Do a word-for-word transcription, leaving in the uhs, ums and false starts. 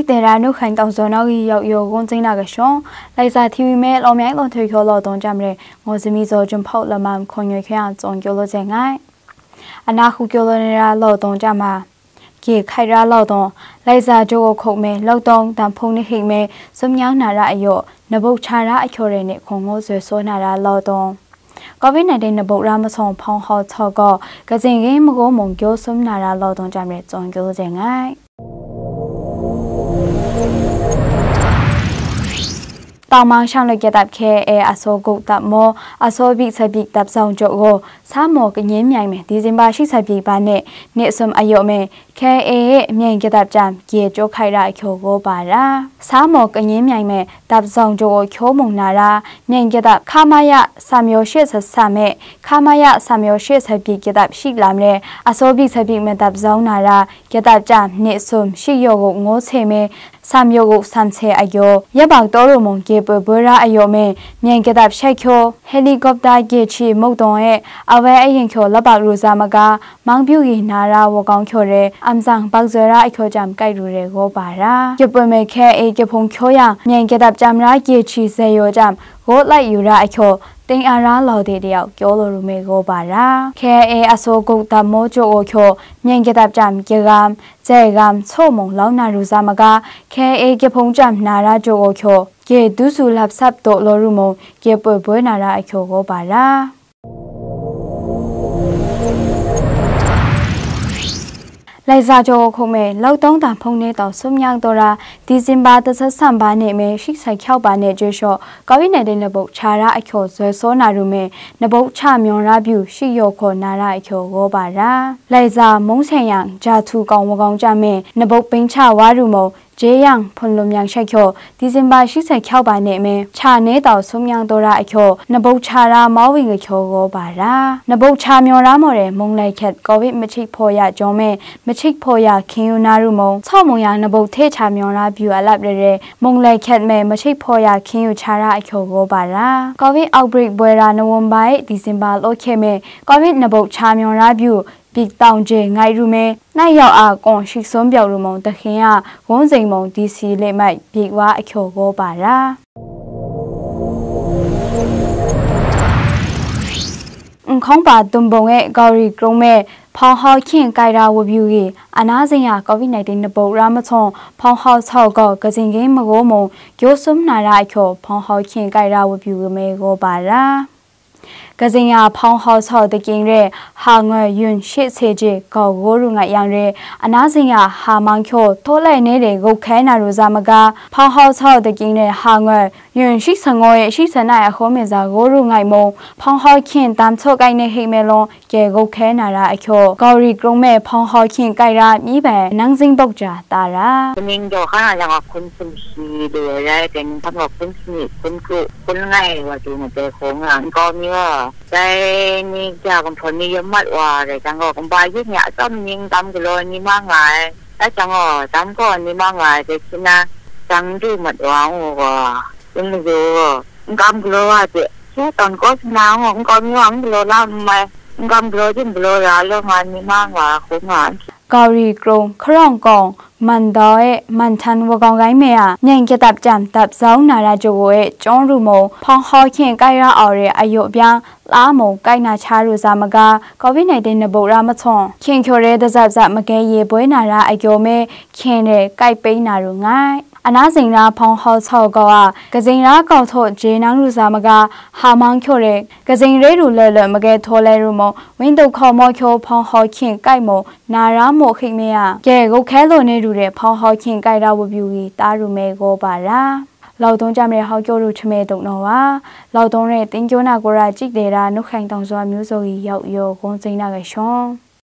Dera nu hkran tawng zaw na wi yau yaw gong tsing na kashawng, Laiza T V me law myai law htoi hkyaw law dawng jam re, ngo zami zaw jum hpau lam mam hkawn yoi hkya tsawng kyaw law zeng ai. Ana hku kyaw law ni ra law dawng jam ma. Ge hkai ra law dawng, Laiza jaw hkok me, law dawng, dam hpung ni hik me, sum nyang na ra a yaw, nabuk cha ra a hkyaw re ne hkawng ngo zoi saw na ra law dawng. Covid nineteen nabuk ra masawng hpawng hau htau gaw, kazing ging magaw mung gyaw sum na ra law dawng jam re tsawng kyaw zeng ai. Tangmang Shanglawt Kyadap K I A Asaw Guk Dap Maw, Asaw Bik Sa Bik Dap Zawng Jaw Gaw, Sa Maw Kanyin Myai Me, Disemba shi sa bik ba ne, ne sum a yaw me, K I A e Myen Kyadap Chyam, Gye Jaw Hkai Ra Ahkyaw Gaw Ba Ra. Sa Maw Kanyin Myai Me, Dap Zawng Jaw Gaw Hkyaw Mung Na Ra, Myen Kyadap K M Y Sam Yaw She Sa Sa Me, K M Y Sam Yaw She Sa Bik Kyadap Shi Lam Re, Asaw Bik Sa Bik Me Dap Zawng Na Ra, Kyadap Chyam, Ne Sum, Shi Yaw Guk Ngo Hse Me, Sam Yaw Guk Sam Hse A Gyaw, Yabak Taw Ru Mung Gye Poi Boi Ra A Yaw Me, Myen Kyadap Shai Hkyaw, Helicopter Gye Hkyi Muk Dawng E, Awai Ayin Hkyaw Labak Ru Za Maga, Mang Pyu Gyi Na Ra Wagaung Hkyaw Re, Amzang Bak Zoi Ra Ahkyaw Chyam Kai Ru Re Gaw Ba Ra. Gye Poi Me K I A Gye Hpung Hkyaw Yang, Myen Kyadap Chyam Ra Gye Hkyi Zai Yaw Chyam, Gaw Lai Yu Ra Ahkyaw, Ting A Ra Lau De De Yau Kyaw Law Ru Me Gaw Ba Ra. K I A Asaw Guk Dap Maw Jaw Gaw Hkyaw, Myen Kyadap Chyam, Gye Gam, Zai Gam, Chaw Mung Lau Na Ru Za Maga, K I A Gye Hpung Chyam Na Ra Jaw Gaw Hkyaw, Gye Du Su Lap Sap Daw Law Ru Mung, Gye Poi Boi Na Ra Ahkyaw Gaw Ba Ra. Laiza Jaw Gaw Hkok Me, Law Dawng Dam Hpung Ne Tau Sum Nyang Taw Ra, Disemba Dasa Sam Ba Ne Me, Shi Sa Hkyau Ba Ne Joi Shaw, Covid nineteen Nabuk Cha Ra Ahkyaw Zoi Saw Na Ru Me, Nabuk Cha Myawng Ra Byu, Shi Yaw Hkaw Na Ra Ahkyaw Gaw Ba Ra. Laiza Mung Seng Yang, Ja Htu Kawng Wagaung Chyam Me, Nabuk Bing Cha Wa Ru Mung, Je Yang, Hpun Lum Yang Shai Hkyaw, Disemba Shi Sa Hkyau Ba Ne Me, Cha Ne Tau Sum Nyang Taw Ra Ahkyaw, Nabuk Cha Ra Mau Wing Ahkyaw Gaw Ba Ra. Nabuk Cha Myawng Ra Maw Re, Mung Lai Hkyat, Covid Machik Hpaw Ya Jawng Me, Machik Hpaw Ya Hkying Yu Na Ru Mung, Chaw Mung Yang Nabuk Hte Cha Myawng Ra Byu A Lap Re Re, Mung Lai Hkyat Me, Machik Hpaw Ya Hkying Yu Cha Ra Ahkyaw Gaw Ba Ra. Covid Outbreak Boi Ra Nawambai, Disemba Law Hkye Me, Covid Nabuk Cha Myawng Ra Byu, Bik Tawng Je Ngai Ru Me, Nai Yau A Kawng Shik Sum Byau Ru Mung, Dahkyen A Gun Zing Mung, D C Lemai Bik Wa Ahkyaw Gaw Ba Ra. Nhkawng Ba Dum Bung E Gauri Krung Me, Hpawng Hau Hkying Kai Ra Wabyu Gyi, Ana Zing Ya Covid nineteen Nabuk Ra Masawng Hpawng Hau Htau Gaw, Kazing Ging Magaw Mung, Gyaw Sum Na Ra Ahkyaw, Hpawng Hau Hkying Kai Ra Wabyu Gyi Me Gaw Ba Ra. Kazing Ya Hpawng Hau Htau Dakying Re, Ha Ngoi Yun Shi Hse Je Gau Gaw Ru Ngai Yang Re, Ana Zing Ya Ha Mang Hkyaw Htaw Lai Ne Re Gup Hkai Na Ru Za Maga, Hpawng Hau Htau Dakying Re, Ha Ngoi Yun Shi Sa Ngoi E Shi Sa Nai Ahkaw Me Za Gaw Ru Ngai Mung, Hpawng Hau Hkying Dam Htaw Kai Ne Hik Me Law Gye Gup Hkai Na Ra Ahkyaw, Gauri Krung Me Hpawng Hau Hkying Kai Ra Myi Bai Nang Zing Bok Ja Ta Ra. Kaning daw hkan a yang a hkun sumshi lu ai rai, kaning hkan wa hkun sani, hkun kru, hkun langai wa du na dai hkawng a nkau mi wa, dai ni ja gumhpraw ni yawm mat wa rai jang gaw, kumba yit ni a tsawm ning dam galaw ni ma nga ai, rai jang gaw, dam gaw ni ma nga ai, dai hpyi na, dang du mat wa ngu gaw, n mayu gaw, n kam galaw wa hte, hkye tawn kaw sa na ngu, nkau mi wa n galaw la n mai, n kam galaw din galaw ra law nga ni ma nga hkrum nga ai. Gauri Krung, Hkarawng Kawng, Mandau E Manhtan Wagawng Rai Me A, Myen Kyadap Chyam Dap Zawng Na Ra Jaw Gaw E Chyawng Ru Mung, Hpawng Hau Hkying Kai Ra Au Re Ayaw Byang, La Mung Kai Na Cha Ru Za Maga, Covid nineteen Nabuk Ra Masawng Hkying Hkyaw Re Dazap Zap Magai Ye Boi Na Ra Agyaw Me, Hkying Re Kai Pei Na Ru Ngai. Ana Zing Ra Hpawng Hau Htau Gaw A, Kazing Ra Gau Htaw Je Nang Ru Za Maga, Ha Mang Hkyaw Re, Kazing Re Ru Loi Loi Magai Htaw Lai Ru Mung, Winduk Hkaw Maw Hkyaw Hpawng Hau Hkying Kai Mung, Na Ra Maw Hkik Me A, Gye Gup Hkai Law Ne Ru Re Hpawng Hau Hkying Kai Ra Wabyu Gyi Ta Ru Me Gaw Ba Ra. Laudung Jam Re Hau Kyaw Ru Hkye Me Duk Naw Wa, Laudung Re Ting Kyaw Na Kura Chik Dera Nu Hkreng Tawng Zaw Myu Zaw Gyi Yau Yaw Gong Zing Na Gai Shawng.